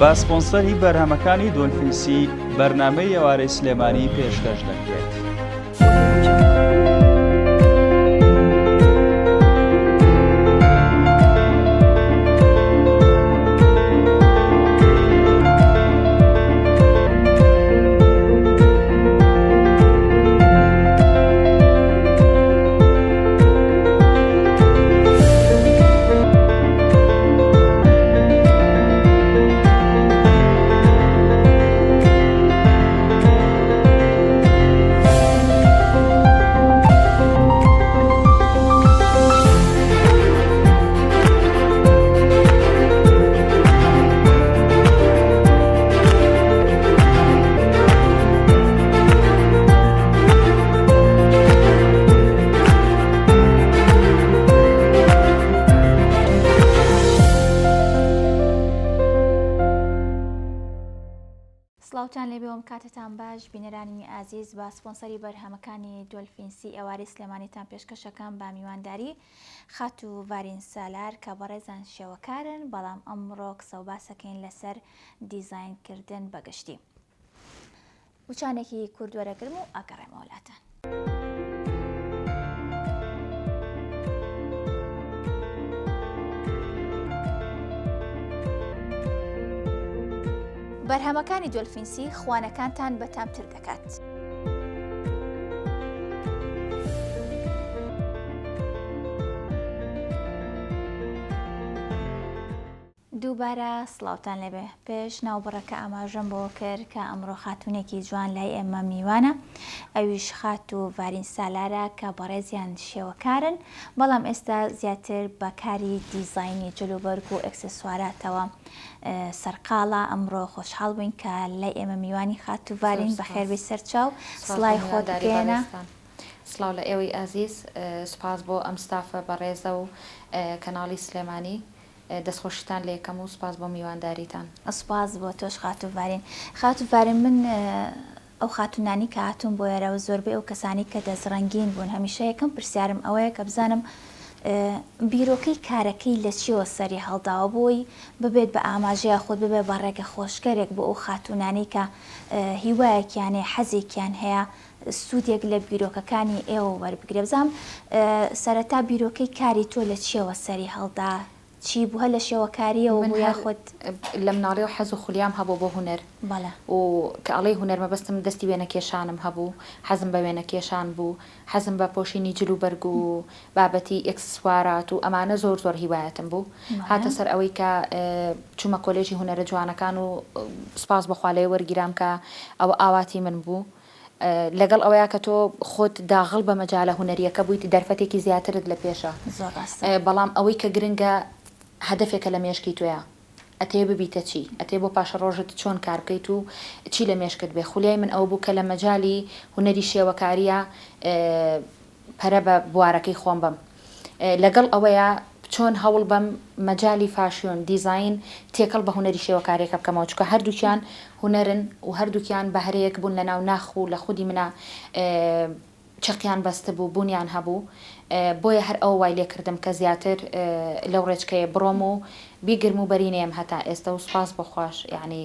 بە سپۆنسەری بەرهەمەکانی دۆلفینسی بەرنامەی ئێوارەی سلێمانی پێشکەش دەکرێت. سڵاوتان لێبێ وم کاتتان باش بینەرانی ئازیز بە سپۆنسەری بەرهەمەکانی دۆلفینسی ئێوارەی سلێمانیتان پێشکەشەکەم بە میوانداری خاتوو ڤارین سالار کە بەڕێزان شێوەکارن بەڵام ئەمڕۆ قسە و باسەکەین لەسەر دیزاینکردن بەگشتی وچانێکی کورد وەرەگرم و ئەگەڕێمەوە لاتان. بەرهەمەکانی دۆلفینسی خوانەکانتان بەتامتر دەکات. دووبارە سڵاوتان لێبێ پێش ناوبڕەکە ئاماژەم بەوە کرد کە ئەمڕۆ خاتوونێکی جوان لای ئێمە میوانە ئەویش خاتوو ڤارین سالارە کە بەڕێزیان شێوەکارن بەڵام ئێستا زیاتر بە کاری دیزاینی جلوبەرگ و ئێکسسواراتەوە سەرقاڵە ئەمڕۆ خۆشحاڵ بووین کە لای ئێمە میوانی خاتوو ڤارین بەخێربێی سەرچاو سڵای خۆت بگەیەنە. سڵاو لە ئێوەی ئازیز سوپاس بۆ ئەم ستافە بەڕێزە و کەناڵی سلێمانی دەستخۆشیتان لێکەم و سوپاس بۆ میوانداریتان. سوپاس بۆ تۆش خاتوو ڤارین. خاتوو ڤارین من ئەو خاتوونانی کە هاتوون بۆ ئێرە و زۆربەی ئەو کەسانی کە دەستڕەنگین بوون هەمیشە یەکەم پرسیارم ئەوەیە کە بزانم بیرۆکەی کارەکەی لە چیەوە سەری هەڵداوە بۆی ببێت بە ئاماژە یاخود ببێت بە ڕێگە خۆشکەرێک بۆ ئەو خاتوونانەی کە هیوایەکیان هەیە حەزێکیان هەیە سوودێک لە بیرۆکەکانی ئێوە وەربگرێ بزانم سەرەتا بیرۆکەی کاری تۆ لە چیەوە سەری هەڵدا چی بوو هەر لە شێوەکاریەوە من بوو هەر یاخود. لە مناڵیەوە حەز و خولیام هەبوو بۆ هونەر بەڵێ. و کە ئەڵێی هونەر مەبەستم دەستی وێنەکێشانم هەبوو حەزم بە وێنەکێشان بوو حەزم بە پۆشینی جل و بەرگ و بابەتی ئێکسسوارات و ئەمانە زۆر زۆر هیوایەتم بوو هاتە بەڵێ. سەر ئەوەی کە چوومە کۆلێژی هونەرە جوانەکان و سوپاس بۆ خوا لەوێ وەرگیرام کە ئەوە ئاواتی من بوو لەگەڵ ئەوەیا کە تۆ خۆت داغڵ بە مەجالە هونەرییەکە بوویت دەرفەتێکی زیاترت لە پێشە زۆر ڕاستە. بەڵام ئەوەی کە گرنگە هەدەفێکە لە مێشکی تۆیا ئەتەوێ ببیتە چی ئەتەوێ بۆ پاشەڕۆژت چۆن کار بکەیت و چی لە مێشکت بێ خولیای من ئەوە بوو کە لە مەجالی هونەری شێوەکارییا پەرە بە بوارەکەی خۆم بەم لەگەڵ ئەوەیا چۆن هەوڵ بەم مەجالی فاشیۆن دیزاین تێکەڵ بە هونەری شێوەکاریەکە بکەمەوە چونکە هەردووکیان هونەرن و هەردووکیان بەهرەیەک بوون لەناو ناخ و لە خودی منا چەقیان بەستبوو بوونیان هەبوو بۆیە هەر ئەوە وای لێکردم کە زیاتر لەو ڕێچکەیە بڕۆم و بیگرم و بەری نێم هەتا ئێستە و سوپاس بۆ خواش یەعنی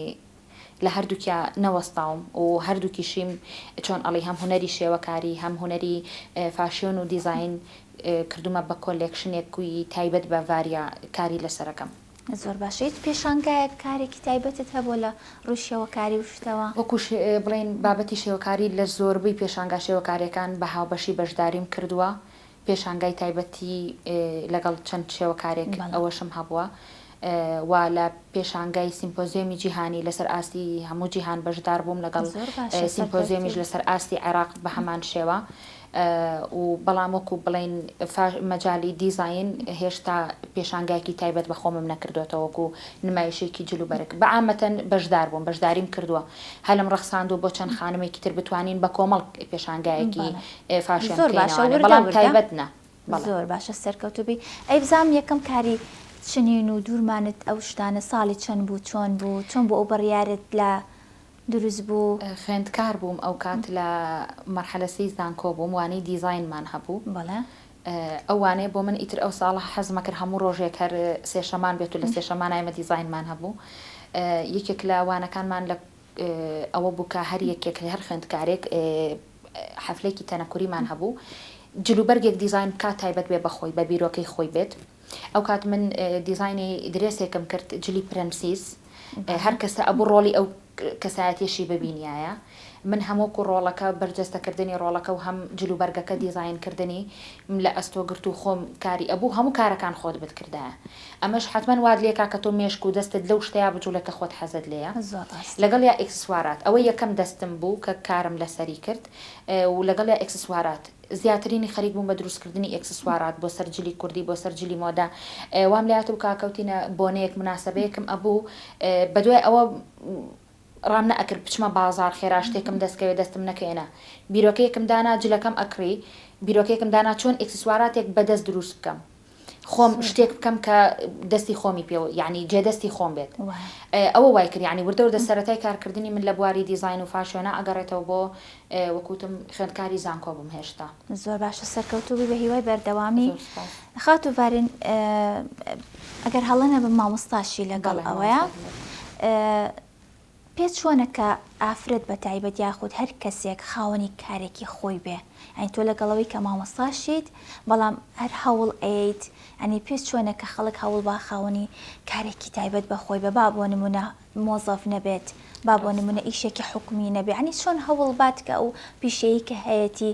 لە هەردووکیا نەوەستاوم و هەردووکیشیم چۆن ئەڵێی هەم هونەری شێوەکاری هەم هونەری فاشیۆن و دیزاین کردوومە بە کۆلێکشنێکی تایبەت بە ڤاریا کاری لەسەرەکەم. زۆر باشە هیچ پێشانگایەک کارێکی تایبەتت هەبووە لە ڕووی شێوەکاری و شتەوە؟ وەکو بڵێین بابەتی شێوەکاری لە زۆربەی پێشانگا شێوەکاریەکان بە هاوبەشی بەشداریم کردووە پێشانگای تایبەتی لەگەڵ چەند شێوەکارێک ئەوەشم هەبووە و لە پێشانگای سیمپۆزیۆمی جیهانی لەسەر ئاستی هەموو جیهان بەشدار بووم لەگەڵ سیمپۆزیۆمیش لەسەر ئاستی عێراق بە هەمان شێوە و بەڵام وەکو بڵێین مەجالی دیزاین هێشتا پێشانگایەکی تایبەت بە خۆمم نەکردۆتەوە وەکو نمایشێکی جل و بەرگ بە عامەتەن بەشدار بووم بەشداریم کردووە هەلم ڕەخساندووە بۆ چەند خانمێکی تر بتوانین بە کۆمەڵ پێشانگایەکی فاشیان زۆر باشە بکەینەوانێ وردە بەڵام وردە تایبەت نا بەڵێ. زۆر باشە سەرکەوتوبی ئەی بزانم یەکەم کاری چنین و دوورمانت ئەو شتانە ساڵی چەند بوو چۆن بوو چۆن بوو ئەو بڕیارت لا دروست بوو؟ خوێندکار بووم ئەو کات لە مەرحەلە سێی زانکۆ بووم وانەی دیزاینمان هەبوو بەڵێ. ئەو وانەیە بۆ من ئیتر ئەو ساڵە حەزمەکرد هەموو ڕۆژێک هەر سێشەمان بێت و لە سێشەمانا ئێمە دیزاینمان هەبوو. یەکێک لە وانەکانمان لە ئەوە بوو کە هەر یەکێک هەر خوێندکارێک حەفلەیەکی تەنەکوریمان هەبوو جلوبەرگێک دیزاین بکات تایبەت بێ بە خۆی بە بیرۆکەی خۆی بێت ئەو کات من دیزاینی درێسێکم کرد جلی پرەنسیس هەر کەسە ئەبوو ڕۆڵی ئەو کەسایەتیەشی ببینیایە من هەم وەکو ڕۆڵەکە بەرجەستەکردنی ڕۆڵەکە و هەم جلوبەرگەکە دیزاین کردنی م لە ئەستۆ گرت و خۆم کاری ئەبوو هەموو کارەکان خۆت بتکردایە ئەمەش حەتمەن وات لێکا کە تۆ مێشک و دەستت لەو شتەیا بجوڵێ کە خۆت حەزت لێیە زۆر ڕاستە. لەگەڵیا ئیکسسوارات ئەوە یەکەم دەستم بوو کە کارم لەسەری کرد و لەگەڵیا ئیکسسوارات زیاترینی خەریک بووم بە دروستکردنی ئێکسسوارات بۆ سەر جلی کوردی بۆ سەر جلی مۆدە وام لێهاتبوو کە کەوتینە بۆنەیەک موناسەبەیەکم ئەبوو بەدوای ئەوە ڕام نەئەکرد بچمە بازاڕ خێرا شتێکم دەست کەوێ دەستم نەکەوێ نا بیرۆکەیەکم دانا جلەکەم ئەکڕی بیرۆکەیەکم دانا چۆن ئێکسسواراتێک بەدەست دروست بکەم خۆم شتێک بکەم کە دەستی خۆمی پێ یعنی جێدەستی خۆم بێت ئەوە وای کرد یعنی وردە وردە سەرەتای کارکردنی من لە بواری دیزاین و فاشیۆنا ئەگەڕێتەوە بۆ وەکوتم خوێندکاری زانکۆ بووم هێشتا. زۆر باشە سەرکەوتوو بی بە هیوای بەردەوامی. خاتوو ڤارین ئەگەر هەڵە نەبم مامۆستاشی لەگەڵ ئەوەیە پێت چۆنە کە ئافرەت بە تایبەت یاخود هەر کەسێک خاوەنی کارێکی خۆی بێ یانی تۆ لەگەڵەوەی کە مامۆستاشیت بەڵام هەر هەوڵ ئەیەیت یانی پێت چۆنە کە خەڵک هەوڵ با خاوەنی کارێکی تایبەت بە خۆی بە با بۆ نمونە مۆزەف نەبێت با بۆ نمونە ئیشێکی حکومی نەبێ یانی چۆن هەوڵ بات کە ئەو پیشەیی کە هەیەتی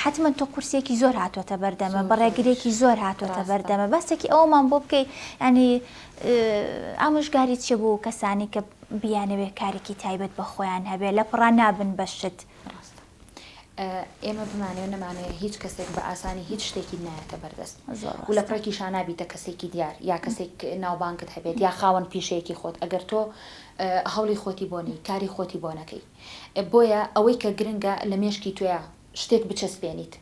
حەتمەن تۆ قورسیەکی زۆر هاتۆتە بەردەمە بەڕێگرێکی زۆر هاتۆتە بەردەمە باسێکی ئەومان بۆ بکەی ینی ئامۆژگاری چیە بۆ کەسانی کە بیانەوێ کارێکی تایبەت بە خۆیان هەبێ لە پڕا نابن بە شت؟ ڕاستە ئێمە بمانەوێ نەمانەوێ هیچ کەسێک بە ئاسانی هیچ شتێکی نایەتە بەردەست و لە پڕێکیشا نابیتە کەسێکی دیار یا کەسێک ناوبانگت هەبێت یا خاوەن پیشەیەکی خۆت ئەگەر تۆ هەوڵی خۆتی بۆ نەی کاری خۆتی بۆ نەکەی بۆیە ئەوەی کە گرنگە لە مێشکی تۆیا شتێک بچەسپێنیت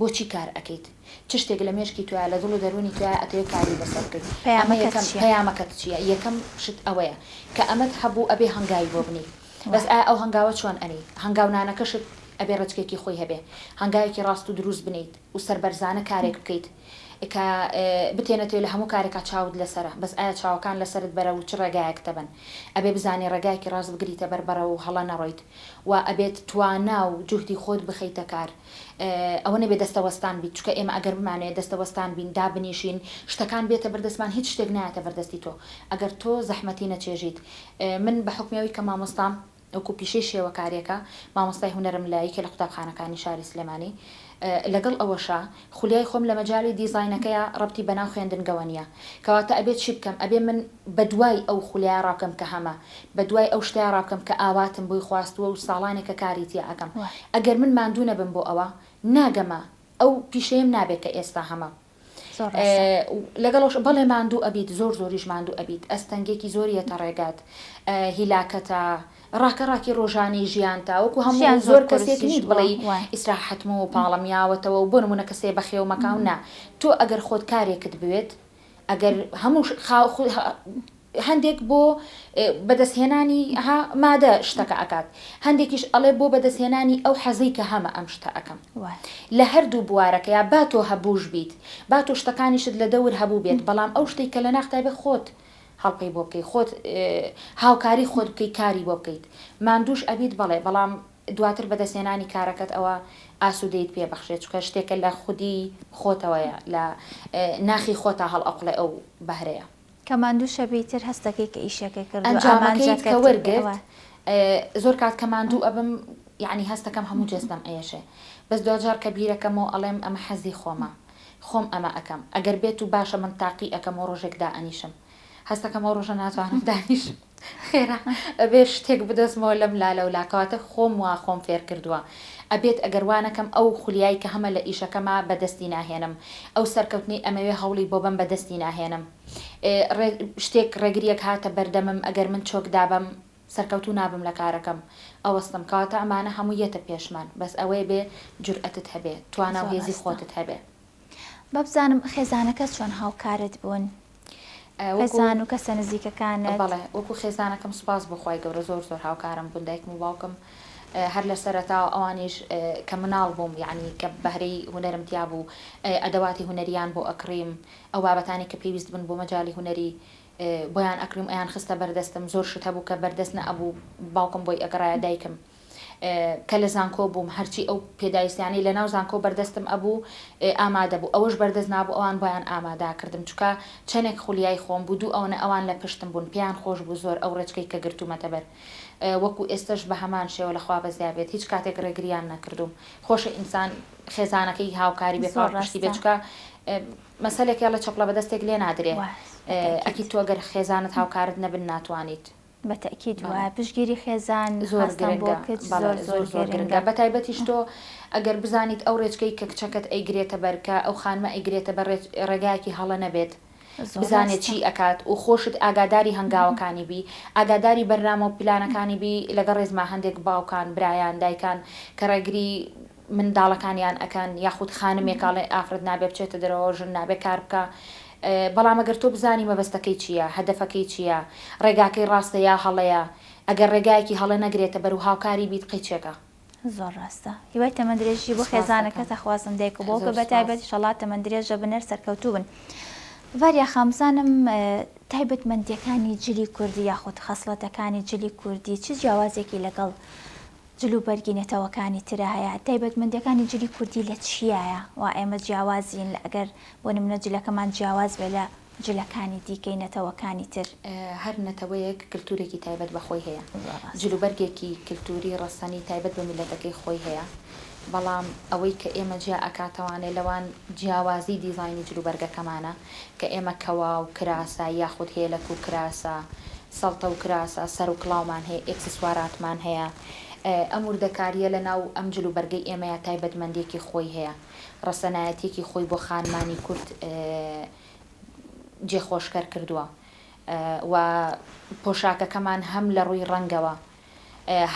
بۆچی کار ئەکەیت؟ چ شتێک لە مێشکی تۆیا لە دڵ و دەروونی تۆیا ئەتەوێ کاری لەسەر بکەیت؟ ئەمە پەیامەکەت یەکەم چیە؟ پەیامەکەت چیە؟ یەکەم شت ئەوەیە کە ئەمەت هەبوو ئەبێ هەنگاوی بۆ بنێی بەس ئایا ئەو هەنگاوە چۆن ئەنێی؟ هەنگاونانەکەشت ئەبێ ڕێچکەیەکی خۆی هەبێ هەنگاوێکی ڕاست و دروست بنێیت و سەربەرزانە کارێک بکەیت کە بتێنەتەوێ لە هەموو کارێکا چاوت لەسەرە بەس ئایا چاوەکان لەسەرت بەرەو چ ڕێگایەک دەبەن؟ ئەبێ بزانی ڕێگایەکی ڕاست بگریتە بەر بەرەو هەڵە نەڕۆیت و ئەبێت توانا و جوهدی خۆت بخەیتە کار ئەوە نەبێ دەستەوەستان بیت چونکە ئێمە ئەگەر بمانەوێ دەستەوەستان بین دابنیشین شتەکان بێتە بەردەستمان هیچ شتێک نایەتە بەردەستی تۆ ئەگەر تۆ زەحمەتی نەچێژیت من بە حوکمی ئەوەی کە مامۆستام وەکو پیشەی شێوەکاریەکە مامۆستای هونەرم لە یەکێ لە قوتابخانەکانی شاری سلێمانی لەگەڵ ئەوەشا خولیای خۆم لە مەجالی دیزاینەکەیا ڕەبتی بەناو خوێندنگەوە نیە کەواتە ئەبێ چی بکەم ئەبێ من بەدوای ئەو خولیایە ڕابکەم کە هەمە بەدوای ئەو شتەیا ڕابکەم کە ئاواتم بۆی خواستووە و ساڵانێکە کاری تیا ئەکەم ئەگەر من ماندوو نەبم بۆ ئەوە ناگەمە ئەو پیشەیەم نابێ کە ئێستا هەمە زۆر ڕاستە. لەگەڵ ئەوش بەڵێ ماندوو ئەبیت زۆر زۆریش ماندوو ئەبیت ئەستەنگێکی زۆر یەتە ڕێگات هیلاکەتە ڕاکە ڕاکی ڕۆژانەی ژیانتە وەکو هەموو ژیان زۆر زۆر کەسێک قورسیش نیت بووە بڵێی وایە. ئیسراحەتم و پاڵم یاوەتەوە و بۆ نموونە کەسێ بەخێو مەکا و نا تۆ ئەگەر خۆت کارێکت بوێت ئەگەر هەموو هەندێک بۆ بەدەستهێنانی ها مادە شتەکە ئەکات هەندێکیش ئەڵێ بۆ بەدەستهێنانی ئەو حەزەی کە هەمە ئەم شتە ئەکەم لە هەردوو بوارەکەیا با تۆ هەبووش بیت با تۆ شتەکانیشت لە دەور هەبوو بێت بەڵام ئەو شتەی کە لە ناختا بێ خۆت هەڵپەی بۆ بکەی خۆت هاوکاری خۆت بکەی کاری بۆ بکەیت ماندووش ئەبیت بەڵێ بەڵام دواتر بەدەستهێنانی کارەکەت ئەوە ئاسوودەیت پێ بەخشێت چونکە شتێکە لە خودی خۆتەوەیە لە ناخی خۆتا هەڵئەقوڵێ ئەو بەهرەیە. کە ماندوو شەبی تر هەستەکەی کە ئیشەکە کردووە ئەنجامەکەیت کە ئامانجەکەت وەرگرت وە. زۆر کات کە ماندوو ئەبم یەعنی هەستەکەم هەموو جەستەم ئەیەشێ بەس دواجار کە بیرەکەمەوە ئەڵێم ئەمە حەزی خۆمە خۆم ئەمە ئەکەم ئەگەر بێت و باشە من تاقی ئەکەم و ڕۆژێک دائەنیشم هەستەکەم ئەو ڕۆژە ناتوانم دانیشم خێرا ئەبێ شتێک بدۆزمەوە لەم لا لەو لا کەواتە خۆم وا خۆم فێر کردووە ئەبێت ئەگەر وا نەکەم ئەو خولیای کە هەمە لە ئیشەکەما بەدەستی ناهێنم ئەو سەرکەوتنەی ئەمەوێ هەوڵی بۆ بەم بەدەستی ناهێنم ڕێ شتێک ڕێگریەک هاتە بەردەمم ئەگەر من چۆک دابەم سەرکەوتوو نابم لە کارەکەم ئەوەستم کەواتە ئەمانە هەموو یەتە پێشمان بەس ئەوەیە بێ جورئەتت هەبێ توانا و زۆر هێزی ڕاستە. خۆتت هەبێ. با بزانم خێزانەکەت چۆن هاوکارت بوون؟ وەکو خێزان و کەسە نزیکەکانت؟ بەڵێ وەکو خێزانەکەم سوپاس بۆ خوای گەورە زۆر زۆر هاوکارم بوون دایکم و باوکم هەر لە سەرەتاوە ئەوانیش کە مناڵ بووم یەعنی کە بەهرەی هونەرم تیا بوو ئەدەواتی هونەریان بۆ ئەکڕیم ئەو بابەتانەی کە پێویست بوون بۆ مەجالی هونەری. بۆیان ئەکڕیم ئەیان خستە بەردەستم زۆر شت هەبوو کە بەردەست نەئەبوو باوکم بۆی ئەگەڕایە دایکم کە لە زانکۆ بووم هەرچی ئەو پێداویستیانەی لە ناو زانکۆ بەردەستم ئەبوو ئامادە بوو ئەوەش بەردەست نابوو ئەوان بۆیان ئامادە کردم چونکە چەنێک خولیای خۆم بوو دوو ئەوەنە ئەوان لە پشتم بوون پێیان خۆش بوو زۆر ئەو ڕێچکەی کە گرتوومەتە بەر وەکو ئێستەش بە هەمان شێوە لە خوا بەزیا بێت هیچ کاتێک ڕێگریان نەکردووم خۆشە ئینسان خێزانەکەی هاوکاری بێ زۆر پاڵپشتی بێ ڕاستە. چونکە مەسەلێک ئەڵێ چەپڵە بەدەستێک لێ نادرێ ئەکید تۆ گەر خێزانت هاوکارت نەبن ناتوانیت. بە تەئکید بەڵێ. وایە پشتگیری خێزان زۆر خاستان بۆ گرنگە کچ بەڵێ زۆر زۆر زۆر زۆر گرنگە گرنگە. بەتایبەتیش تۆ ئەگەر بزانیت ئەو ڕێچکەی کە کچەکەت ئەیگرێتە بەر کە ئەو خانمە ئەیگرێتە بەر ڕێگایەکی هەڵە نەبێت زۆر بزانێت ڕاستە. چی ئەکات و خۆشت ئاگاداری هەنگاوەکانی بی ئاگاداری بەرنامە و پلانەکانی بی لەگەڵ ڕێزما هەندێک باوکان برایان دایکان کە ڕێگری منداڵەکانیان ئەکەن یاخود خانمێک ئەڵێ ئافرەت نابێ بچێتە دەرەوە ژن نابێ کار بکا بەڵام ئەگەر تۆ بزانی مەبەستەکەی چییە هەدەفەکەی چییە ڕێگاکەی ڕاستە یا هەڵەیە ئەگەر ڕێگایەکی هەڵە نەگرێتە بەر و هاوکاری بیت قەیچێکە. زۆر ڕاستە هیوای تەمەن درێژی بۆ سپاس خێزانەکەت دەکەم ئەخوازم دایک و باوکە زۆر بە سپاس. تایبەت ئیشەڵا تەمەن درێژە بن هەر سەرکەوتوو بن ڤاریا خان بزانم تایبەتمەندیەکانی جلی کوردی یاخود خەسڵەتەکانی جلی کوردی چ جیاوازێکی لەگەڵ جل و بەرگی نەتەوەکانی ترا هەیە تایبەتمەندیەکانی جلی کوردی لە چیایە وا ئێمە جیاوازین لە ئەگەر بۆ نمونە جلەکەمان جیاواز بێ لە جلەکانی دیکەی نەتەوەکانی تر. هەر نەتەوەیەک کلتورێکی تایبەت بە خۆی هەیە زۆر ڕاستە. جلوبەرگێکی کلتوری ڕەسەنی تایبەت بە میللەتەکەی خۆی هەیە بەڵام ئەوەی کە ئێمە جیا ئەکاتەوانێ لەوان جیاوازی دیزاینی جلوبەرگەکەمانە کە ئێمە کەوا و کراسە یاخود هێلەک و کراسە، سەڵتە و کراسە، سەر و کڵاومان هەیە، ئێکسسواراتمان هەیە. ئەم وردەکارییە لە ناو ئەم جلوبەرگەی ئێمەیا تایبەتمەندییەکی خۆی هەیە، ڕەسەنایەتییەکی خۆی بۆ خانمانی کورد جێخۆشکەر کردووە و پۆشاکەکەمان هەم لە ڕووی ڕەنگەوە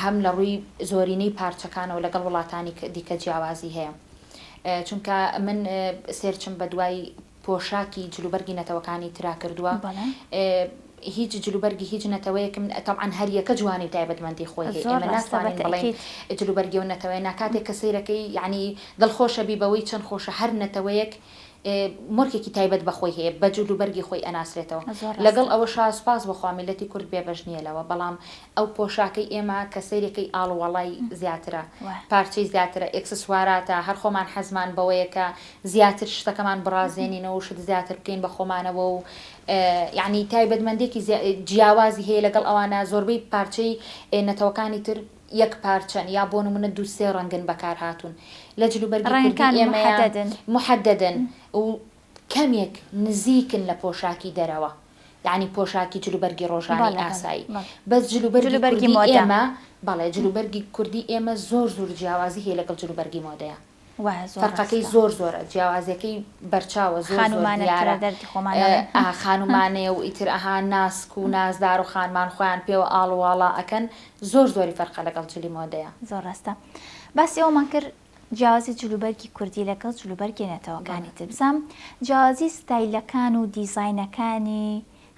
هەم لە ڕووی زۆرینەی پارچەکانەوە لەگەڵ وڵاتانی دیکە جیاوازی هەیە. چونکە من سێرچم بە دوای پۆشاکی جلوبەرگی نەتەوەکانی ترا کردووە هیچ جلوبەرگی هیچ نەتەوەیەکم تەبعەن هەر یەکە جوانی و تایبەتمەندی خۆی هەیە ئێمە ناتوانین بڵێین جلوبەرگی ئەو نەتەوەیە نا کاتێک کە سەیرەکەی یەعنی دڵخۆشە بی بەوەی چەند خۆشە هەر نەتەوەیەک مۆرکێکی تایبەت بە خۆی هەیە بە جلوبەرگی خۆی ئەناسرێتەوە لەگەڵ ئەوەشا سوپاس بۆ خوا میللەتی کورد بێبەش نییە لەوە بەڵام ئەو پۆشاکەی ئێمە کە سەیرەکەی ئاڵوواڵای زیاترە پارچەی زیاترە ئێکسسواراتە هەر خۆمان حەزمان بەوەیە کە زیاتر شتەکەمان بڕازێنینەوە و شت زیاتر بکەین بە خۆمانەوە و یعنی تایبەتمەندێکی جیاوازی هەیە لەگەڵ ئەوانە زۆربەی پارچەی نەتەوەکانی تر یەک پارچەن یا بۆ نمونە دوو سێ ڕەنگن بەکار هاتوون لە جلوبەرگی کوردی ڕەنگەکان ئێمەیە محەدەدن. محەدەدن و کەمێک نزیکن لە پۆشاکی دەرەوە یەعنی پۆشاکی جلوبەرگی ڕۆژانەی بەڵێ بەڵێ ئاسایی بەڵێ بەس جلوبەرگی جلوبەرگی کوردی مۆدە. ئێمە بەڵێ جلوبەرگی کوردی ئێمە زۆر زۆر جیاوازی هەیە لەگەڵ جلوبەرگی مۆدەیا وایە زۆر فەرقەکەی ڕاستە. زۆر زۆرە جیاوازیەکەی بەرچاوە زۆر زۆر خانومانە ترە دیارە دەردی خۆمان ئەڵێن. ئا خانومانەیە و ئیتر ئەها ناسک و نازدار و خانمان خۆیان پێوە ئاڵ و واڵا ئەکەن زۆر زۆری فەرقە لەگەڵ جلی مۆدەیا. زۆر ڕاستە باسی ئەوەمان کرد جیاوازی جلوبەرگی کوردی لەگەڵ جلوبەرگی نەتەوەکانی تر بزانم جیاوازی ستایلەکان و دیزاینەکانی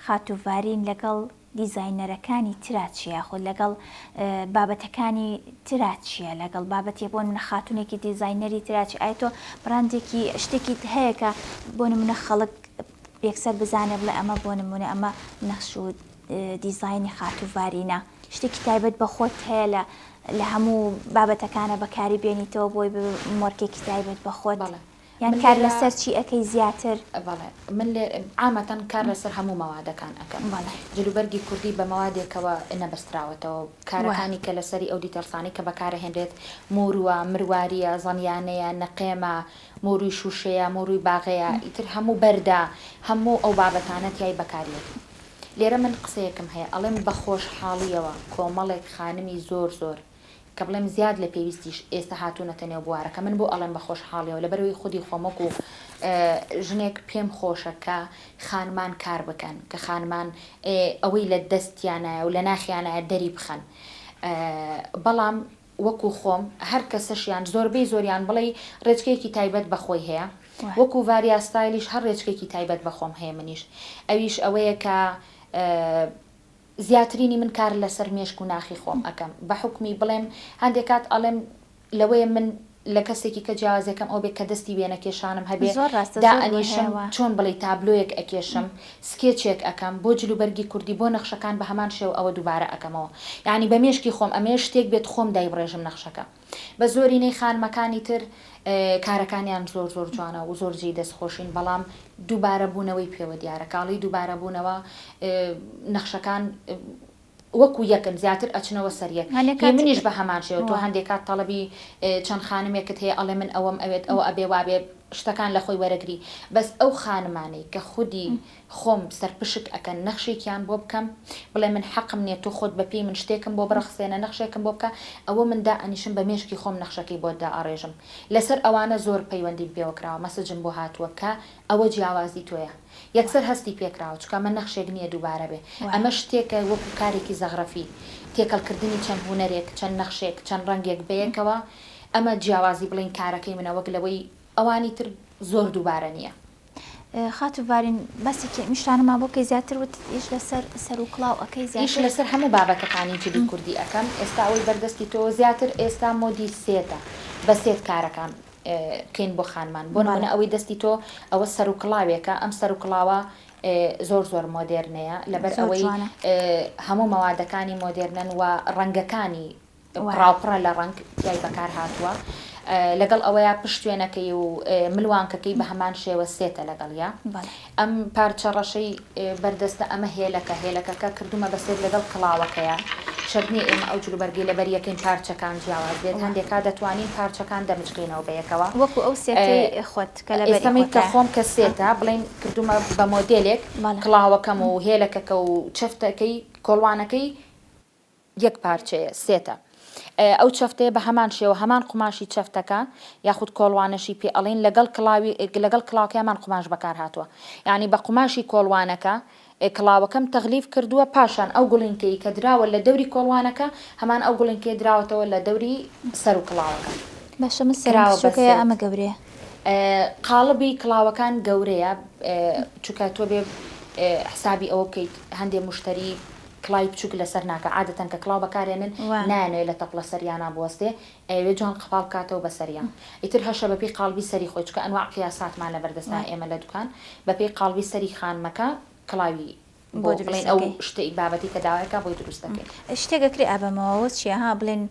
خاتوو ڤارین لەگەڵ دیزاینەرەکانی ترا چیە یاخود لەگەڵ بابەتەکانی ترا چیە لەگەڵ بابەتی بۆ نمونە خاتونێکی دیزاینەری ترا چی ئایا تۆ بڕاندێکی شتێکی هەیە کە بۆ نمونە خەڵک یەکسەر بزانێ بڵێ ئەمە بۆ نمونە ئەمە نەخش و دیزاینی خاتوو ڤارینە شتێکی تایبەت بە خۆت هەیە لە لە هەموو بابەتەکانە بەکاری بێنیتەوە بۆی مۆرکێکی تایبەت بە خۆت بەڵێ یان من کار لێرە لەسەر چی ئەکەی زیاتر؟ بەڵێ من لێ عامەتەن کار لەسەر هەموو مەوادەکان ئەکەم بەڵێ. جلوبەرگی کوردی بە مەوادێکەوە نەبەستراوەتەوە وە. کارەکانی کە لەسەری ئەو دیتێڵسانەی کە بەکارەهێنرێت موروە، مرواریە، زەنیانەیە، نەقێمە، موروی شوشەیە، موروی باغەیە، ئیتر هەموو بەردە، هەموو ئەو بابەتانە تیای بەکاریەت. لێرە من قسەیەکم هەیە ئەڵێم بە خۆشحاڵیەوە کۆمەڵێک خانمی زۆر زۆر کە بڵێم زیاد لە پێویستیش ئێستا هاتوونەتە نێو بوارەکە من بۆ ئەڵێم بە خۆشحاڵیەوە لەبەرئەوەی خودی خۆم وەکو ژنێک پێم خۆشە کە خانمان کار بکەن کە خانمان ئەوەی لە دەستیانایە و لە ناخیانایە دەری بخەن بەڵام وەکو خۆم هەر کەسەشیان زۆربەی زۆریان بڵێی ڕێچکەیەکی تایبەت بە خۆی هەیە وەکو ڤاریا ستایلیش هەر ڕێچکێکی تایبەت بە خۆم هەیە منیش ئەویش ئەوەیە کە زیاترینی من کار لەسەر مێشک و ناخی خۆم ئەکەم بە حوکمی بڵێم هەندێک کات ئەڵێم لەوەیە من. لە کەسێکی کە جیاوازیەکەم ئەو بێ کە دەستی وێنەکێشانم هەبێ زۆر ڕاستە زۆر دائەنیشم وەهەیە وا. چۆن بڵێی تابلۆیەک ئەکێشم سکێچێک ئەکەم بۆ جلوبەرگی کوردی بۆ نەخشەکان بە هەمان شێوە ئەوە دووبارە ئەکەمەوە یانی بە مێشکی خۆم ئەمەیە شتێک بێت خۆم دایبڕێژم نەخشەکە بە زۆرینەی خانمەکانی تر کارەکانیان زۆر زۆر جوانە و زۆر جێی دەست خۆشین بەڵام دووبارە بوونەوەی پێوە دیارە کاڵی دووبارە بوونەوە نەخشەکان وەکو یەکن زیاتر ئەچنەوە سەر یەک هەنێ هی کات منیش بە هەمان شێوە تۆ وا. هەندێ کات تەڵەبی چەند خانمێکت هەیە ئەڵێ من ئەوەم ئەوێت ئەوە ئەبێ وابێ شتەکان لە خۆی وەرەگری بەس ئەو خانمانەی کە خودی خۆم سەرپشک ئەکەن نەخشێکیان بۆ بکەم بڵێ من حەقم نیە تۆ خۆت بە پێی من شتێکم بۆ بڕەخسێنە نەخشێکم بۆ بکە ئەوە من دائەنیشم بە مێشکی خۆم نەخشەکەی بۆت دائەڕێژم لەسەر ئەوانە زۆر پەیوەندیم پێوە کراوە مەسجم بۆ هاتووە کە ئەوە جیاوازی تۆیە یەکسەر هەستی پێکراوە چونکە ئەمە نەخشێک نیە دووبارە بێ ئەمە شتێکە وەکو کارێکی زەغرەفی تێکەڵ کردنی چەند هونەرێک چەند نەخشێک چەند ڕەنگێک بەیەکەوە ئەمە جیاوازی بڵێین کارەکەی منە وەک لەوەی ئەوانی تر زۆر دووبارە نیە. خاتوو ڤارین باسێکی ئەم شتانەمان بۆ بکەی زیاتر وتت ئیش لەسەر سەر و کڵاو ئەکەی ئیش زیاتر. لەسەر هەموو بابەتەکانی جلی کوردی ئەکەم ئێستا ئەوەی بەردەستی تۆ زیاتر ئێستا مۆدی سێتە بە سێت کارەکان بکەین بۆ خانمان بۆ نمونە ئەوەی دەستی تۆ ئەوە سەر و کڵاوێکە ئەم سەر و کڵاوە زۆر زۆر مۆدێرنەیە لەبەر ئەوەی هەموو مەوادەکانی مۆدێرنن و ڕەنگەکانی پڕاوپڕە لە ڕەنگ تیای بەکار هاتووە لەگەڵ ئەوەیە پشتێنەکەی و ملوانکەکەی بە هەمان شێوە سێتە لەگەڵیا ئەم پارچە ڕەشەی بەردەستە ئەمە هێلەکە هێلەکەکە کردومە بە سێت لەگەڵ کڵاوەکەیە شەرت نییە ئێمە ئەو جلوبەرگەی لەبەر یەکەین پارچەکان جیاواز بێت هەندێک کات دەتوانین پارچەکان دەمجکەینەوە بە یەکەوە وەکو ئەو سێتەی خۆت کە لەبەری ئێستەمەی کە خۆتە خۆم کە سێتە بڵێین کردومە بە مۆدێلێک کڵاوەکەم و هێلەکەکە و چەفتەکەی کۆڵوانەکەی یەک پارچەیە، سێتە. ئەو چەفتەیە بە هەمان شێوە هەمان قوماشی چەفتەکە یاخود کۆڵوانەشی پێ ئەڵێن لەگەڵ کڵاوی لەگەڵ کڵاوەکەی هەمان قوماش بەکار هاتووە یانی بە قوماشی کۆڵوانەکە کڵاوەکەم تەغلیف کردووە پاشان ئەو گوڵینکەی کە دراوە لە دەوری کۆڵوانەکە هەمان ئەو گوڵینکەیە دراوەتەوە لە دەوری سەر و کڵاوەکە باشە من سەرم کراوە بە بچووکە یا سێت. ئەمە گەورەیە؟ قاڵبی کڵاوەکان گەورەیە چونکە تۆ بێ حسابی ئەوە بکەیت هەندێ موشتەری کڵاوی بچوک لەسەر ناکا عادەتەن کە کڵاو بەکارێنن نایانەوێ لە تەپڵە سەریانا بوەستێ ئەیەوێ جوان قەپاڵ بکاتەوە بەسەریا ئیتر هەشە بەپێی قاڵبی سەری خۆی چونکە ئەنواع قیاساتمان لەبەردەستا ئێمە لە دوکان بەپێی قاڵبی سەری خانمەکە کڵاوی بۆ بڵێن ئەو شتەی بابەتی کە داوای کا بۆی دروست دەکەین. شتێک ئەکرێ ئابەمەوە وە چیە ها بڵێن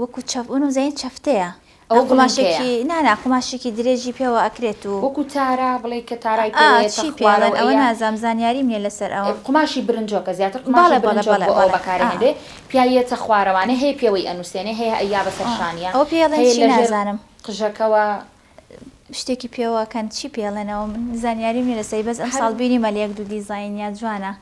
وەکو چەف ئونم زانی چەفتەیە ئەوە گوڵینکەیە. قوماشێکی نا نا قوماشێکی درێژی پێوە ئەکرێت و وەکو تارا بڵێی کە تارای ئا پێوەیە چی تە پێ ئەڵێن خوارەوە ئەوە ئەیە نازانم زانیاریم نیە لەسەر ئەوە. قوماشی برنجۆکە زیاتر قوماشی بەڵێ بەڵێ برنجۆک بەڵێ بۆ ئەوە بەڵێ ئا بەکارەهێنرێ پیاییەتە خوارەوانێ هەیە پێوەی ئەنوسێنێ هەیە ئەیا بەسەر ئا شانیا ئەوە پێی ئەڵێن هەیە چی لەژێر نازانم. قژەکەوە شتێکی پێوە ئەکەن چی پێ ئەڵێن ئەوە من زانیاریم نیە لەسەری بەس هەر ئەمساڵ بینیمە لە یەک دوو دیزاینیا جوانە.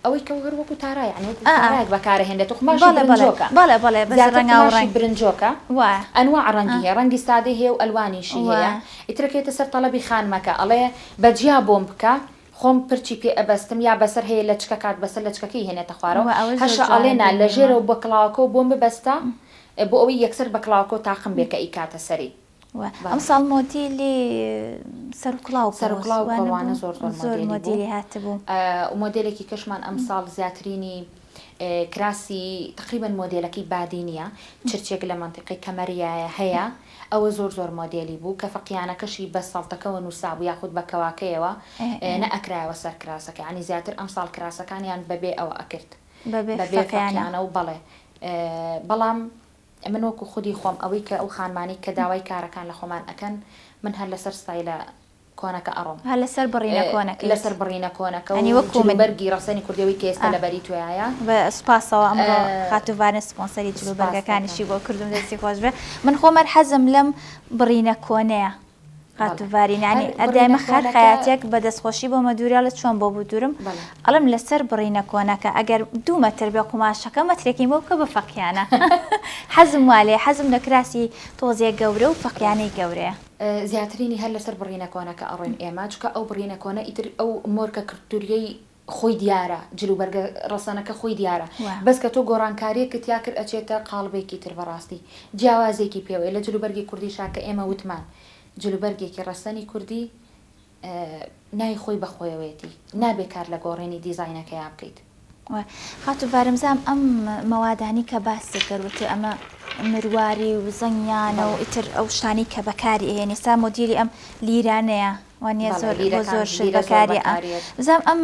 ئەوەی کە هەر وەکو تارا یانی وەکو ئا ئا تارایەک بەکارەهێنرێت و قوماشی بەڵێ بەڵێ برنجۆکە بەڵێ بەڵێ بەس زیاتر ڕەنگاو قوماشی ڕەنگ برنجۆکە وایە ئەنواع ئا ڕەنگی هەیە ڕەنگی سادەی هەیە و ئەلوانیشی هەیە وایە ئیتر ئەکەوێتە سەر تەڵەبی خانمەکە ئەڵێ بە جیا بۆم بکە خۆم پرچی پێ ئەبەستم یا بەسەر هەیە لەچکە کات بەسەر لەچکەکەی هێنێتە خوارەوە وە ئەوە زۆر هەشە جوانە ئەڵێ نا لە بینیومە. ژێرەوە بە کڵاوەکەوە بۆم ببەستە بۆ ئەوەی یەکسەر بە کڵاوەکەوە تاقم بێ کە ئەیکاتە سەری. وە بەڵێ. ئەمساڵ مۆدیلی سەر و کڵاو سەر و بوو کڵاو و وا کۆڵوانە نەبوو زۆر زۆر زۆر مۆدێلی بوو مۆدیلی هاتبوو. و مۆدێلێکی کەشمان ئەمساڵ زیاترینی کراسی تەقریبەن مۆدێلەکەی بادینیە چرچێک لە مەنتیقەی کەمەریایە هەیە ئەوە زۆر زۆر مۆدێلی بوو کە فەقیانەکەشی بە سەڵتەکەوە نووسابوو یاخود بە کەواکەیەوە نەئەکرایەوە سەر کراسەکە یانی زیاتر ئەمساڵ کراسەکانیان بەبێ ئەوە ئەکرد بەبێ بەبێ فەقیانە. فەقیانە و بەڵێ بەڵام من وەکو خودی خۆم ئەوەی کە ئەو خانمانەی کە داوای کارەکان لە خۆمان ئەکەن من هەر لەسەر ستایلە کۆنەکە ئەڕۆم. هەر لەسەر بڕینە کۆنەکەیت. لەسەر بڕینە کۆنەکە یانی و وەکو من. جلوبەرگی ڕەسەنی کوردی ئەوەی کە ئێستا ئا. لەبەری تۆیایە. بە سوپاسەوە ئەمڕۆ خاتوو ڤارن سپۆنسەری سوپاست جلوبەرگەکانیشی دەکەم. بۆ کردم دەستی خۆش بێ. من خۆم هەر حەزم لەم بڕینە کۆنەیە. خاتوو بەڵێ. ڤارین یانی هەر بڕینە ئەدایمە خەر کۆنەکە. خەیاتێک بە دەستخۆشی بۆ مەدووری ئەڵێ چۆن بۆ بودوورم بەڵێ. ئەڵێم لەسەر بڕینە کۆنەکە ئەگەر دوو مەتر بێ قوماشەکە مەترێکی بۆ بکە بە فەقیانە حەزم وا لێیە حەزم لە کراسی تۆزێ گەورە و فەقیانەی ڕاستە. گەورەیە. زیاترینی هەر لەسەر بڕینە کۆنەکە ئەڕۆین ئێمە چونکە ئەو بڕینە کۆنە ئیتر ئەو مۆرکە کلتوریەی خۆی دیارە جل و بەرگە ڕەسەنەکە خۆی دیارە بەس کە تۆ گۆڕانکاریەکت تیا کرد ئەچێتە قاڵبێکی تر بەڕاستی جیاوازێکی پێوەیە لە جل و بەرگی کوردیشا کە ئێمە وتمان جل و بەرگێکی ڕەسەنی کوردی ناوی خۆی بە خۆیەوەیەتی نابێ کار لە گۆڕینی دیزاینەکەیا بکەیت. خاتوو ڤارمزام ئەم مەوادانی کە باست کرد وتت ئەمە. مرواری و زەنگیانە و بەڵێ. ئیتر ئەو شتانەی کە بەکاری ئەهێنی ئێستا مۆدیلی ئەم لیرانەیە وانیە بەڵێ زۆر بۆ لیرەکان زۆر شت لیرە زۆر بەکاری ئە بەکاریەت. بزانم ئەم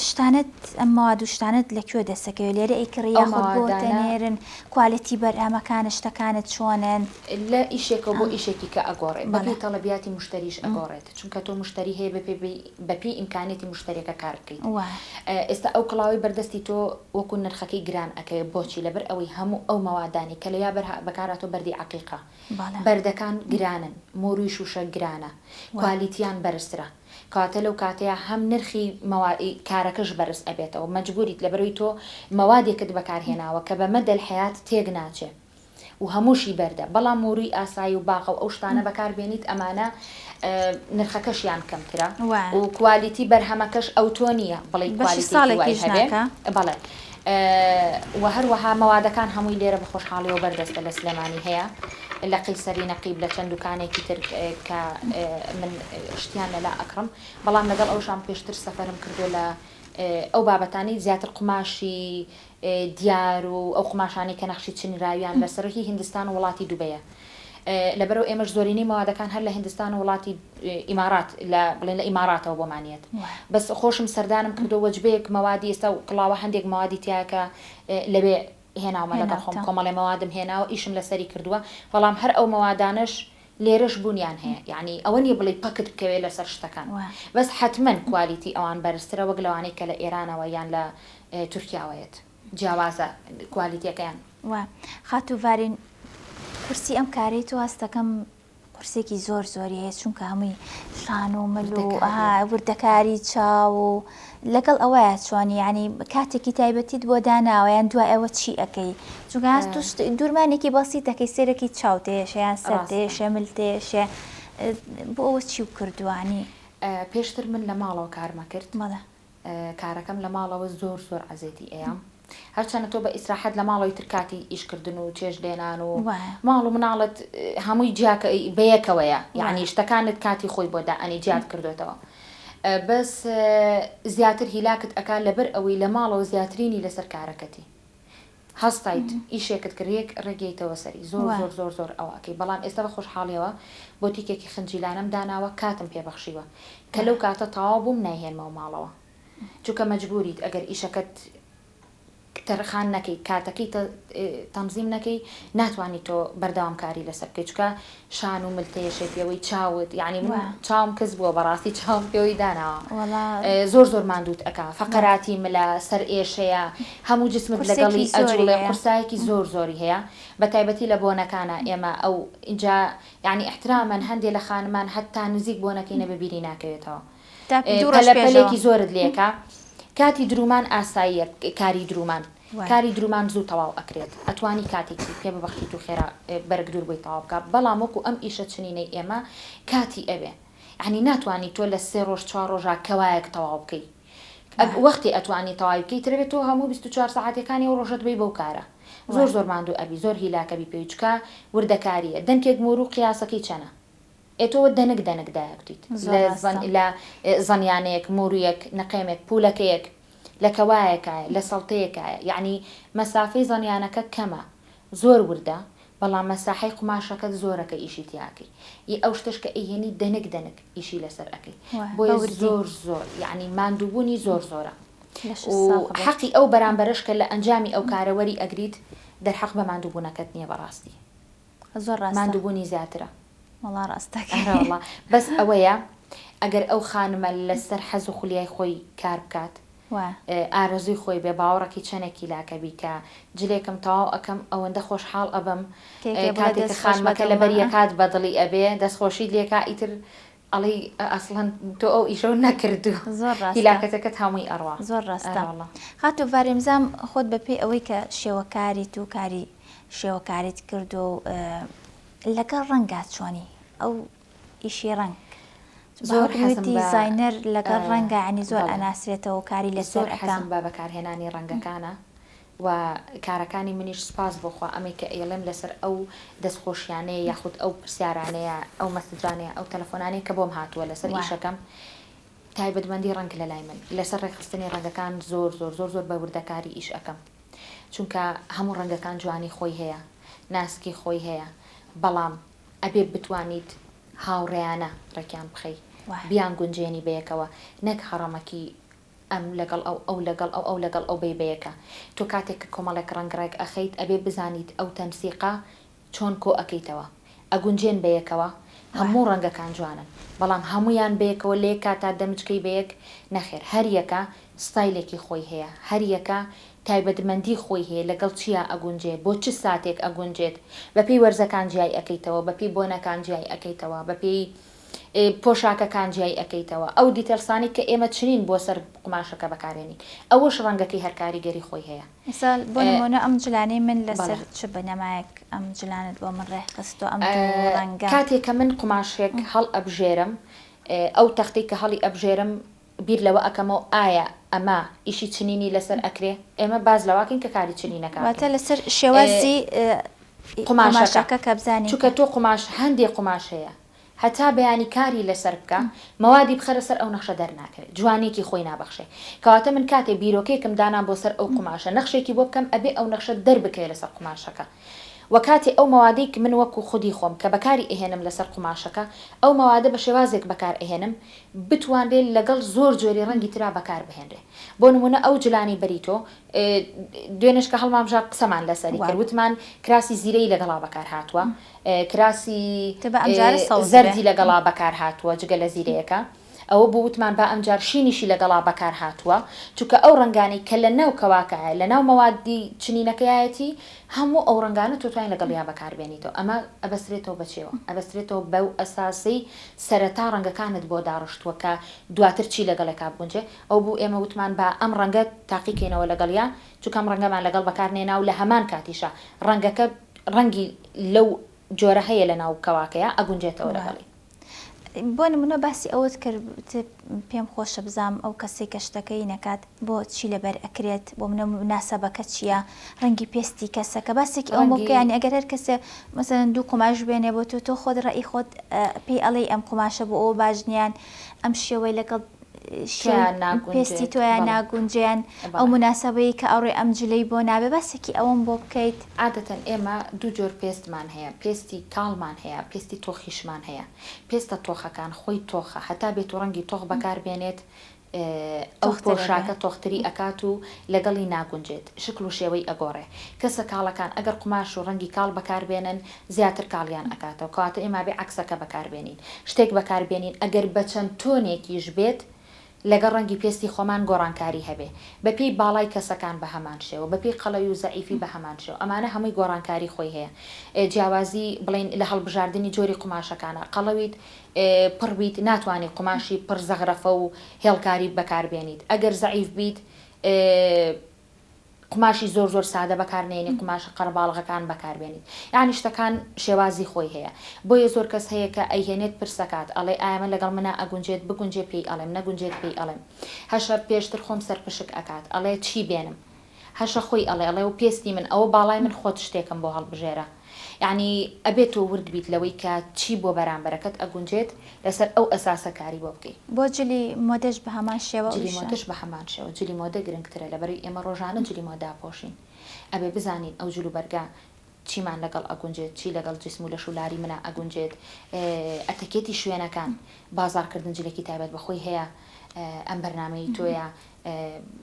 شتانەت ئەم مەواد و شتانەت لە کوێ دەسەکەوێ لێرە ئەیکڕی ئەو یاخود بۆت مەوادانە. ئەنێرن کوالێتی بەرهەمەکانت شتەکانت چۆنن؟ لە ئیشێکەوە بۆ ئیشێکی کە ئەگۆڕێت بەڵێ. بەپێی تەڵەبیاتی موشتەریش ئەگۆڕێت چونکە تۆ موشتەری هەیە بەپێ بەپێی ئیمکانیەتی موشتەریەکە کار بکەیت وایە. ئێستا ئەو کڵاوەی بەردەستی تۆ وەکو نرخەکەی گران ئەکەوێت بۆچی لەبەر ئەوەی هەموو ئەو مەوادانەی کە لەویا بەرها بەکار هاتووە بەردی عەقیقە بەڵێ. بەردەکان گرانن مۆروی شوشە گرانە وایە. کوالیتیان بەرزترە کەواتە لەو کاتەیا هەم نرخی مەوا کارەکەش بەرز ئەبێتەوە مەجبوریت لەبەرئەوەی تۆ مەوادێکت بەکار هێناوە کە بە مەدەل حەیات تێک ناچێ و هەمووشی بەردە بەڵام موروی ئاسایی و باقە و ئەو شتانە بەکار بێنیت ئەمانە نرخەکەشیان کەمترە و کوالیتی بەرهەمەکەش ئەوتۆ نییە بڵێی بەشی کوالیتێکی وای ساڵێکیش هەبێ ناکا. بەڵێ و هەروەها مەوادەکان هەمووی لێرە بە خۆشحاڵیەوە بەردەستە لە سلێمانی هەیە لە قەیسەری نەقیب لە چەند دوکانێکی تر کە من شتیان لەلا ئەکڕم بەڵام لەگەڵ ئەوشام پێشتر سەفەرم کردووە لە ئەو بابەتانەی زیاتر قوماشی دیار و ئەو قوماشانەی کە نەخشی چنراویان لەسەرە هی هیندستان و وڵاتی دوبەیە لەبەرئەوە ئێمەش زۆرینەی مەوادەکان هەر لە هیندستان و وڵاتی ئیمارات لە بڵێن لە ئیماراتەوە بۆمان یەت بەس خۆشم سەردانم کردووە وەجبەیەک مەوادی ئێستا و کڵاوە هەندێک مەوادی تیایە کە لەوێ هێناومە لەگەڵ خۆم هێناوتە. کۆمەڵێ مەوادم هێناوە ئیشم لەسەری کردووە بەڵام هەر ئەو مەوادانەش لێرەش بوونیان هەیە یانی ئەوە نیە بڵێی پەکت بکەوێ لەسەر شتەکان بەس حەتمەن کوالیتی ئەوان بەرزترە وەک لەوانەی کە لە ئێرانەوە یان لە تورکیاوە یەت جیاوازە کوالیتیەکەیان. وە خاتوو ڤارین قورسی ئەم کارەی تۆ هەستەکەم قورسێکی زۆر زۆری هەیە چونکە هەمووی شان و مل و وردەکاریە. وردەکاری چاو و لەگەڵ ئەوەیا چۆنی یانی کاتێکی تایبەتیت بۆ داناوە یان دوای ئەوە چی ئەکەی چونکە هەست و شت دوورمانێکی بەسیت دەکەی سێرەکی چاو تێشێ یان سەر ڕاستە. تێشێ مل تێشێ بۆ ئەوە چی و کردووانی؟ پێشتر من لە ماڵەوە کارمە کرد بەڵێ. کارەکەم لە ماڵەوە زۆر زۆر عەزێتی ئەیام هەرچەنە تۆ بە ئیسراحەت لە ماڵەوەی تر کاتی ئیش کردن و چێژ لێنان و وایە. ماڵ و مناڵت هەمووی جیا بەیەکەوەیە یانی وایە. شتەکانت کاتی خۆی بۆ دائەنێی جیات کردۆتەوە بەس زیاتر هیلاکت ئەکا لەبەر ئەوەی لە ماڵەوە زیاترینی لەسەر کارەکەتی هەستایت ئیشێکت کرد یەک ڕێک یەیتەوە سەری زۆر زۆر زۆر زۆر ئەوە ئەکەی بەڵام ئێستا بە خۆشحاڵیەوە بۆتیکێکی خنجیلانەم داناوە کاتم پێ بەخشیوە کە لەو کاتە تەواو بووم نایهێنمەوە ماڵەوە چونکە مەجبوریت ئەگەر ئیشەکەت تەرخان نەکەی کاتەکەی تەنزیم نەکەی ناتوانی تۆ بەردەوام کاری لەسەر بکەی چونکە شان و مل تێشێ پێوەی چاوت یعنی من چاوم کز بووە بەڕاستی چاوم پێوەی داناوە زۆر زۆر ماندووت ئەکا فەقەراتی ملە سەر ئێشەیە هەموو جسمت لەگەڵی ئەجوڵێ قورسایەکی زۆر زۆری هەیە بە تایبەتی لە بۆنەکانە ئێمە ئەو ئینجا یعنی ئیحترامەن هەندێ لە خانمان هەتا نزیک بۆنەکەی نەبێ بیری ناکەوێتەوە پەلە پەلێکی زۆرت لێکا کاتی درومان ئاساییە کاری درومان کاری درومان زوو تەواو ئەکرێت ئەتوانی کاتێکی پێ ببەخشیت و خێرا بەرگ دوور بۆی تەواو بکا بەڵام وەکو ئەم ئیشە چنینەی ئێمە کاتی ئەوێ یانی ناتوانی تۆ لە سێ ڕۆژ چوار ڕۆژا کەوایەک تەواو بکەی وەختی ئەتوانی تەواوی بکەی ترەبێ تۆ هەموو 24 سەعاتەکانی ئەو ڕۆژەت بەی بەو کارە زۆر زۆر ماندوو ئەبی زۆر هیلاکەبی پێی چکا وردەکاریە دەنکێک مۆرو قیاسەکەی چەنە ئێ تۆ دەنک دەنک دایەکوتیت زۆر لە ڕاستە. لە زەنیانەیەک، مورویەک، نقێمێک، پولەکەیەک، لە کەوایەکایە، لە سەڵتەیەکایە، یەعنی مەسافەی زەنیانەکە کەمە، زۆر وردە، بەڵام مەساحەی قوماشەکەت زۆرە کە ئیشی تیا ئەکەی. ی ئەو شتەش کە ئەیهێنی دەنک دەنک ئیشی لەسەر ئەکەی. وایە، بە بۆیە وردی. زۆر زۆر یەعنی ماندووبوونی زۆر زۆرە. لەشت و ساغ بێت. حەقی ئەو بەرامبەرەش کە لە ئەنجامی ئەو کارە وەری ئەگریت دەرحەق بە ماندووبوونەکەت نییە بەڕاستی. زۆر ڕاستە. ماندووبوونی زیاترە. وەڵا ڕاست دەکەی. ئەرەوەڵا بەس ئەوەیە ئەگەر ئەو خانمە لەسەر حەز و خولیای خۆی کار بکات وایە. ئارەزووی خۆی بێ باوەڕەکەی چەنێک هیلاکە بی کە جلێکم تەواو ئەکەم ئەوەندە خۆشحاڵ ئەبم کێکێ بڵێ کاتێک کە دەست خۆش خانمەکە بەدڵمە. لەبەری ئەکات بەدڵی ئەبێ دەستخۆشیت لێکا ئیتر ئەڵێی ئەسڵەن تۆ ئەو ئیشەو نەکردوو زۆر ڕاستە. هیلاکەتەکەت هەمووی ئەڕوا. زۆر ڕاستە. ئەرەوەڵا. خاتوو ڤارێمزام خۆت بەپێی ئەوەی کە شێوەکاریت و کاری شێوەکاریت کردووە و لەگەڵ ڕەنگا چۆنی؟ ئەو ئیشی ڕەنگ بە زۆر حوکمی حەزم بە دیزاینەر لەگەڵ ڕەنگا یانی زۆر بەڵێ ئەناسرێتەوە و کاری لەسەر زۆر ئەکا. حەزم بە بەکارهێنانی ڕەنگەکانە و کارەکانی منیش سوپاس بۆ خوا ئەمەی کە ئەیڵێم لەسەر ئەو دەستخۆشیانەیە یاخود ئەو پرسیارانەیە ئەو مەسجانەیە ئەو تەلەفۆنانەیە کە بۆم هاتووە لەسەر ئیشەکەم تایبەتمەندی ڕەنگ لەلای من لەسەر ڕێکخستنی ڕەنگەکان زۆر زۆر زۆر زۆر بە وردەکاری ئیش ئەکەم. چونکە هەموو ڕەنگەکان جوانی خۆی هەیە. ناسکی خۆی هەیە، بەڵام ئەبێ بتوانیت هاوڕێیانە ڕێکیان بخەی، بیانگونجێنی بەیەکەوە، نەک هەڕەمەکی ئەم لەگەڵ ئەو، ئەو لەگەڵ ئەو، ئەو لەگەڵ ئەو بەی بەیەکە. تۆ کاتێک کە کۆمەڵێک ڕەنگ ڕێک ئەخەیت ئەبێ بزانیت ئەو تەنسیقە چۆن کۆ ئەکەیتەوە. ئەگونجێن بەیەکەوە؟ هەموو ڕەنگەکان جوانن، بەڵام هەموویان بەیەکەوە لەیەک کاتا دەمج کەی بەیەک؟ نەخێر، هەر یەکە ستایلێکی خۆی هەیە، هەر یەکە تایبەتمەندی خۆی هەیە لەگەڵ چیا ئەگونجێ، بۆ چ ساتێک ئەگونجێت، بەپێی وەرزەکان جیای ئەکەیتەوە، بەپێی بۆنەکان جیای ئەکەیتەوە، بەپێی پۆشاکەکان جیای ئەکەیتەوە، ئەو details انەی کە ئێمە چنین بۆ سەر قوماشەکە بەکارێنین، ئەوەش ڕەنگەکەی هەر کاریگەری خۆی هەیە. ئێستا بۆ نموونە ئەم جلانەی من لەسەر چ بنەمایەک ئەم جلانەت بۆ من ڕێکخستووە ئەم دوو ڕەنگە؟ کاتێک کە من قوماشێک هەڵئەبژێرم، ئەو تەختەی کە هەڵی ئەبژێرم بیر لەوە ئەکەمەوە ئایا ئەمە ئیشی چنینی لەسەر ئەکرێ؟ ئێمە باس لەوەکەین کە کاری چنینەکە واتە لەسەر شێوازی قوماشەکە کە بزانین چونکە تۆ قوماش هەندێ قوماش هەیە هەتا بەیانی کاری لەسەر بکە مەوادی بخەرە سەر ئەو نەخشە دەرناکەوێ جوانیەکی خۆی نابەخشێ کەواتە من کاتێ بیرۆکەیەکم دانا بۆ سەر ئەو قوماشە نەخشێکی بۆ بکەم ئەبێ ئەو نەخشە دەربکەوێ لەسەر قوماشەکە وە کاتێ ئەو مەوادەی من وەکو خودی خۆم کە بەکاری ئەهێنم لەسەر قوماشەکە ئەو مەوادە بە شێوازێک بەکار ئەهێنم بتوانرێ لەگەڵ زۆر جۆری ڕەنگی ترا بەکار بهێنرێ بۆ نمونە ئەو جلانەی بەری تۆ دوێنێش کە هەڵمانبژارد قسەمان لەسەری کرد وتمان کراسی زیرەی لەگەڵا بەکار هاتووە کراسی زەردی لەگەڵا بەکار هاتووە جگە لە زیرەیەکە ئەوە بوو وتمان با ئەمجار شینیشی لەگەڵا بەکار هاتووە چونکە ئەو ڕەنگانەی کە لە ناو کەواکایە لە ناو مەوادی چنینەکەیایەتی هەموو ئەو ڕەنگانە تۆ توانی لەگەڵیا بەکار بێنیتەوە ئەمە ئەبەسترێتەوە بە چیەوە ئەبەسترێتەوە بەو ئەساسەی سەرەتا ڕەنگەکانت بۆ داڕشتووە کە دواتر چی لەگەڵێکا بگونجێ ئەو بوو ئێمە وتمان با ئەم ڕەنگە تاقی کەینەوە لەگەڵیا چونکە ئەم ڕەنگەمان لەگەڵ بەکار نێنا و لە هەمان کاتیشا ڕەنگەکە ڕەنگی لەو جۆرە هەیە لە ناو کەواکەیا ئەگونجێتەوە لەگەڵی. بۆ نمونە باسی ئەوەت کرد وتت پێم خۆشە بزانم ئەو کەسەی کە شتەکەی نەکات بۆ چی لەبەر ئەکرێت بۆ منە موناسەبەکە چیە ڕەنگی پێستی کەسەکە باسێکی ئەوەم بۆ بکە یانی ئەگەر هەر کەسێ مەسەلەن دوو قوماش بێنێ بۆ تۆ تۆ خۆت ڕەئی خۆت پێی ئەڵێی ئەم قوماشە بۆ ئەوە باش نیان ئەم شێوەی لەگەڵ پێستی تۆیان ناگونجێن ئەو موناسەبەی کە ئەڕۆی ئەم جلەی بۆ نابێ باسێکی ئەوەم بۆ بکەیت. عادەتەن ئێمە دوو جۆر پێستمان هەیە پێستی کاڵمان هەیە پێستی تۆخیشمان هەیە پێستە تۆخەکان خۆی تۆخە هەتا بێتو ڕەنگی تۆخ بەکار بێنێت ئەو پۆشاکە تۆختری ئەکات و لەگەڵی ناگونجێت شکڵ و شێوەی ئەگۆڕێ کەسە کاڵەکان ئەگەر قوماش و ڕەنگی کاڵ بەکار بێنن زیاتر کاڵیان ئەکاتەوە کەواتە ئێمە ئەبێ عەکسەکە بەکار بێنین شتێک بەکار بێنین ئەگەر بە چەند تۆنێکیش بێت لەگەڵ ڕەنگی پێستی خۆمان گۆڕانکاری هەبێ بەپێی باڵای کەسەکان بە هەمان شێوە بەپێی قەڵەوی و زەعیفی بە هەمان شێوە ئەمانە هەمووی گۆڕانکاری خۆی هەیە جیاوازی بڵێین لە هەڵبژاردنی جۆری قوماشەکانە قەڵەویت پڕ بیت ناتوانی قوماشی پڕ زەغرەفە و هێڵکاری بەکار بێنیت ئەگەر زەعیف بیت قوماشی زۆر زۆر سادە بەکار نەیەنی قوماشە قەرەباڵغەکان بەکار بێنیت یانی شتەکان شێوازی خۆی هەیە بۆیە زۆر کەس هەیە کە ئەیهێنێت پرسەکات ئەڵێ ئایا من لەگەڵ منا ئەگونجێت بگونجێ پێی ئەڵێم نەگونجێت پێی ئەڵێم هەشە پێشتر خۆم سەرپشک ئەکات ئەڵێ چی بێنم هەشە خۆی ئەڵێ ئەڵێ و پێستی من ئەوە باڵای من خۆت شتێکم بۆ هەڵبژێرە یانی ئەبێ تۆ ورد بیت لەوەی کە چی بۆ بەرامبەرەکەت ئەگونجێت لەسەر ئەو ئەساسە کاری بۆ بکەی. بۆ جلی مۆدەش بە هەمان شێوە جلی مۆدەش بە هەمان شێوە جلی مۆدە گرنگترە لەبەرئەوەی ئێمە ڕۆژانە جلی مۆدە ئەپۆشین ئەبێ بزانین ئەو جل و بەرگە چیمان لەگەڵ ئەگونجێت چی لەگەڵ جسم و لەش و لاری منا ئەگونجێت ئەتەکێتی شوێنەکان بازاڕکردن جلێکی تایبەت بە خۆی هەیە ئەم بەرنامەی تۆیە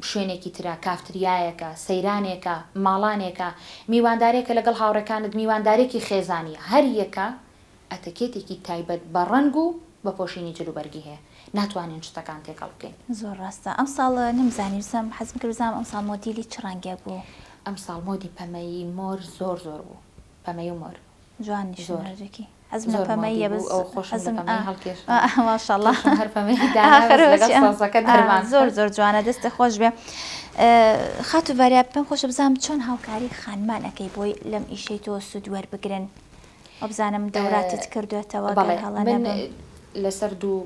شوێنێکی ترە، کافتریایەکە، سەیرانێکە، ماڵانێکە، میواندارێکە لەگەڵ هاوڕێکانت، میواندارێکی خێزانییە، هەر یەکە ئەتەکێتێکی تایبەت بە ڕەنگ و بە پۆشینی جلوبەرگی هەیە، ناتوانین شتەکان تێکەڵ بکەین. زۆر ڕاستە ئەمساڵ نەمزانی بزانم حەزم کرد بزانم ئەمساڵ مۆدیلی چ ڕەنگێک بوو؟ ئەمساڵ مۆدی پەمەیی مۆر زۆر زۆر بوو، پەمەیی و مۆر. جوان نیشن زۆر هەردووکی حەزم لە زۆر مۆدی پەمەییە بوو بەس ئەو خۆشم لە حەزم پەمەیی ئا هەڵکێشم ئا ماشاءاللە تۆشم هەر پەمەیی دانا ئاخر بەس لەگەڵ چی ئا سەوزەکە ئا دەرمان زۆر خست زۆر جوانە دەستت خۆش بێ ئە، خاتوو ڤاریا پێم خۆشە بزانم چۆن هاوکاری خانمان ئەکەی بۆی لەم ئیشەی تۆ سوود وەربگرن وەبزانم دەوراتت کردوێتەوە گەر بەڵێ هەڵە من نەبم. لەسەر دوو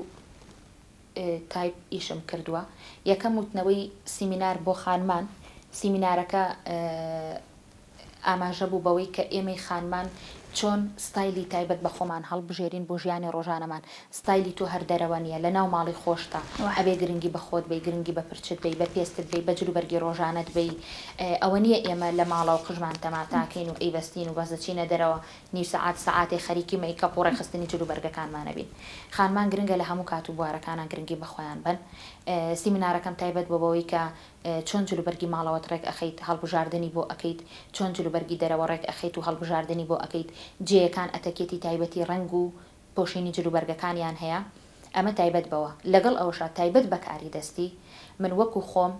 تایپ ئیشم کردووە یەکەم وتنەوەی سیمینار بۆ خانمان سیمینارەکە ئاماژە بوو بەوەی کە ئێمەی خانمان چۆن ستایلی تایبەت بە خۆمان هەڵبژێرین بۆ ژیانی ڕۆژانەمان، ستایلی تۆ هەر دەرەوە نییە، لە ناو ماڵی خۆشتە، ئەبێ گرنگی بە خۆت بەی، گرنگی بە پرچت بەی، بە پێستت بەی، بە جلوبەرگی ڕۆژانەت بەی، ئەوە نییە ئێمە لە ماڵەوە قژمان تەماتاکەین و ئەیبەستین و بەس دەچینە دەرەوە نیو سەعات سەعاتێ خەریکی مەیکەپ و ڕێکخستنی جلوبەرگەکانمان ئەبین. خانمان گرنگە لە هەموو کات و بوارەکانا گرنگی بە خۆیان بەن. سیمینارەکەم تایبەت بووە بەوەی کە چۆن جلوبەرگی ماڵەوەت ڕێک ئەخەیت هەڵبژاردنی بۆ ئەکەیت، چۆن جلوبەرگی دەرەوە ڕێک ئەخەیت و هەڵبژاردنی بۆ ئەکەیت، جێیەکان ئەتەکێتی تایبەتی ڕەنگ و پۆشینی جلوبەرگەکانیان هەیە، ئەمە تایبەت بەوە، لەگەڵ ئەوەشا تایبەت بە کاری دەستی، من وەکو خۆم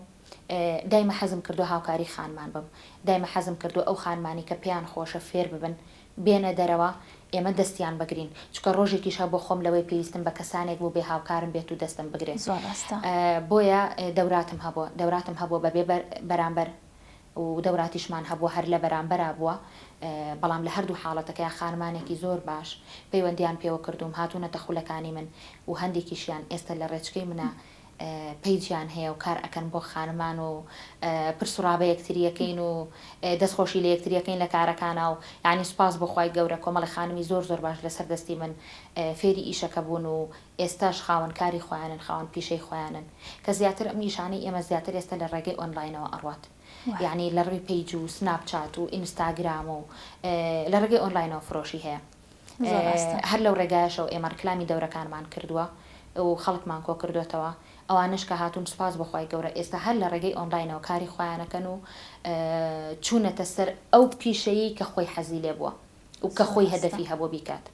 دایمە حەزم کردوە هاوکاری خانمان بم، دایمە حەزم کردوە ئەو خانمانەی کە پێیان خۆشە فێر ببن بێنە دەرەوە ئێمە دەستیان بگرین، چونکە ڕۆژێکیش هەبوە خۆم لەوەی پێویستم بە کەسانێک بوو بێ هاوکارم بێت و دەستم بگرێ، زۆر ڕاستە. بۆیە دەوراتم هەبوە، دەوراتم هەبوە بەبێ بەرامبەر و دەوراتیشمان هەبووە هەر لە بەرامبەرا بووە، بەڵام لە هەردوو حاڵەتەکەیا خانمانێکی زۆر باش پەیوەندیان پێوە کردووم هاتوونەتە خولەکانی من و هەندێکیشیان ئێستا لە ڕێچکەی منە پەیجیان هەیە و کار ئەکەن بۆ خانمان و پرس و ڕا بە یەکتری ئەکەین و دەستخۆشی لە یەکتری ئەکەین لە کارەکانا و یانی سوپاس بۆ خوای گەورە کۆمەڵی خانمی زۆر زۆر باش لەسەر دەستی من فێری ئیشەکە بوون و ئێستاش خاوەن کاری خۆیانن خاوەن پیشەی خۆیانن کە زیاتر ئەم ئیشانەی ئێمە زیاتر ئێستا لە ڕێگەی ئۆنلاینەوە ئەڕوات یانی لە ڕوی پەیج و سناپ چات و ئینستاگرام و لە ڕێگەی ئۆنلاینەوە فرۆشی هەیە هەر لەو ڕێگایەشەوە ئێمە ڕکلامی دەورەکانمان کردووە و خەڵکمان کۆ کردوێتەوە ئەوانەش کە هاتوون سوپاس بۆ خوای گەورە ئێستا هەر لە ڕێگەی ئۆنلاینەوە کاری خۆیانەکەن و چوونەتە سەر ئەو پیشەیەی کە خۆی حەزی لێ بووە و کە خۆی هەدەفی هەبووە بیکات.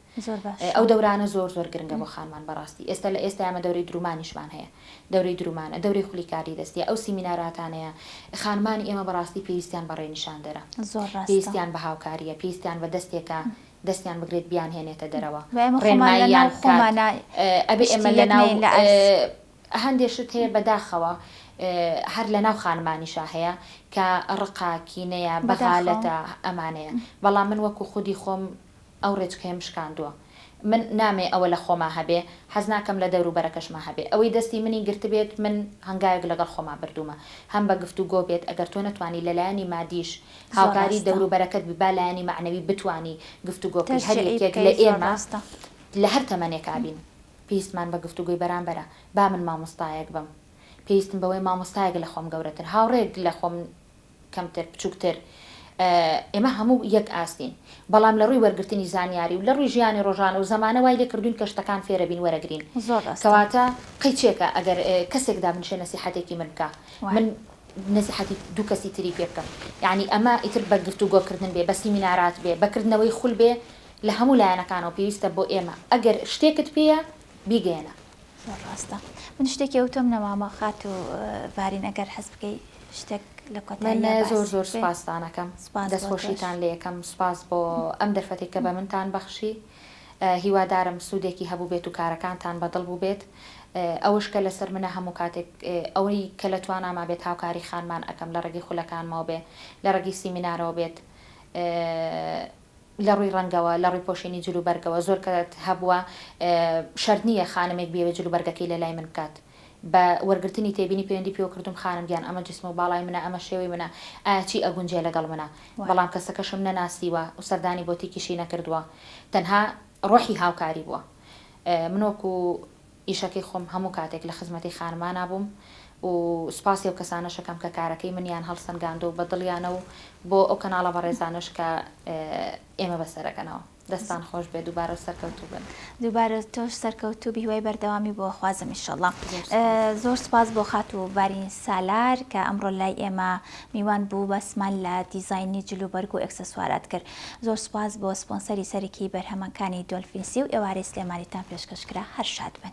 ئەو دەورانە زۆر زۆر گرنگە بۆ خانمان بەڕاستی ئێستا لە ئێستا ئێمە دەورەی درومانیشمان هەیە دەورەی درومانە دەورەی خولی کاری دەستیە ئەو سیمیناراتانەیە خانمانی ئێمە بەڕاستی پێویستیان بە ڕێنیشاندەرە پێویستیان بە هاوکاریە پێویستیان بە دەستێکە دەستیان بگرێت بیانهێنێتە دەرەوە ڕێنماییان بکات ئەبێ ئێمە لەناو هەندێ شت هەیە بەداخەوە هەر لەناو خانمانیشا هەیە کە ڕقە کینەیە بەغالەتە ئەمانەیە بەڵام من وەکو خودی خۆم ئەو ڕێچکەیەم شکاندووە من نامەوێ ئەوە لە خۆما هەبێ حەز ناکەم لە دەوروبەرەکەشما هەبێ ئەوەی دەستی منی گرتبێت من هەنگاوێک لەگەڵ خۆما بردوومە هەم بە گفتوگۆ بێت ئەگەر تۆ نەتوانی لە لایەنی مادیش زۆر هاوکاری ڕاستە. دەوروبەرەکەت بی با لایەنی مەعنەوی بتوانی گفتوگۆ بکەی هەر تەشجیعی یەکێک لە بکەی زۆر ئێمە ڕاستە. لە هەر تەمەنێکا بین پێویستمان بە گفتوگۆی بەرامبەرە با من مامۆستایەک بم پێویستم بەوەیە مامۆستایەک لە خۆم گەورەتر هاوڕێیەک لە خۆم کەمتر بچوکتر ئێمە هەموو یەک ئاستین بەڵام لە ڕووی وەرگرتنی زانیاری و لە ڕووی ژیانی ڕۆژانە و زەمانە وای لێ کردوین کە شتەکان فێرە بین وەرەگرین زۆر ڕاستە. کەواتە قەیچێکە ئەگەر کەسێک دابنیشێ نەسیحەتێکی من بکا من نەسیحەتی دوو کەسی تری پێ بکەم یانی ئەمە ئیتر بە گفتوگۆ کردن بێ بە سیمینارات بێ بە کردنەوەی خول بێ لە هەموو لایەنەکانەوە پێویستە بۆ ئێمە ئەگەر شتێکت پێیە بیگەیەنە. زۆر ڕاستە من شتێکی ئەوتۆم نەمامە خاتوو ڤارین ئەگەر حەز بکەی شتێک لە من کۆتاییا باس زۆر زۆر بکەی سوپاستان ئەکەم سوپاس بۆ تۆش. دەستخۆشیتان لێ ئەکەم سوپاس بۆ ئەم دەرفەتەی کە بە منتان بەخشی هیوادارم سوودێکی هەبووبێت و کارەکانتان بە دڵ بووبێت ئەوەش کە لەسەر منە هەموو کاتێک ئەوەی کە لە تواناما بێت هاوکاری خانمان ئەکەم لە ڕێگەی خولەکانمەوە بێ لە ڕێگەی سیمینارەوە بێت لە ڕووی ڕەنگەوە، لە ڕووی پۆشینی جلوبەرگەوە، زۆر کەت هەبووە شەرت نییە خانمێک بیەوێت جلوبەرگەکەی لە لای من بکات. بە وەرگرتنی تێبینی پەیوەندی پێوە کردووم خانم گیان ئەمە جسم و باڵای منە، ئەمە شێوەی منە، ئایا چی ئەگونجێ لەگەڵ منا؟ بەڵام کەسەکەشم نەناسیوە و سەردانی بۆتیکیشی نەکردووە. تەنها ڕۆحی هاوکاری بووە. من وەکو ئیشەکەی خۆم هەموو کاتێک لە خزمەتی خانمانا بووم و سوپاسی ئەو کەسانەش ئەکەم کە کارەکەی منیان هەڵسەنگاندوە و بە دڵیانە و بۆ ئەو کەناڵە بەڕێزانەش کە ئێمە بەسەرەکەنەوە. دەستان خۆش بێت دووبارە و سەرکەوتوو بن. دووبارە تۆش سەرکەوتوو بی هیوای بەردەوامی بۆ خوازم ئیشەڵا. زۆر سوپاس. زۆر سوپاس بۆ خاتوو ڤارین سالار کە ئەمڕۆ لای ئێمە میوان بوو باسمان لە دیزاینی جل و بەرگ و ئێکسسوارات کرد. زۆر سوپاس بۆ سپۆنسەری سەرەکی بەرهەمەکانی دۆلفین سی و ئێوارەی سلێمانیتان پێشکەش کرا هەر شاد بن.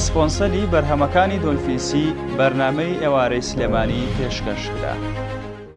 سپۆنسەری بەرهەمەکانی دۆلفینسی بەرنامەی ئێوارەی سلێمانی پێشکەش کرا.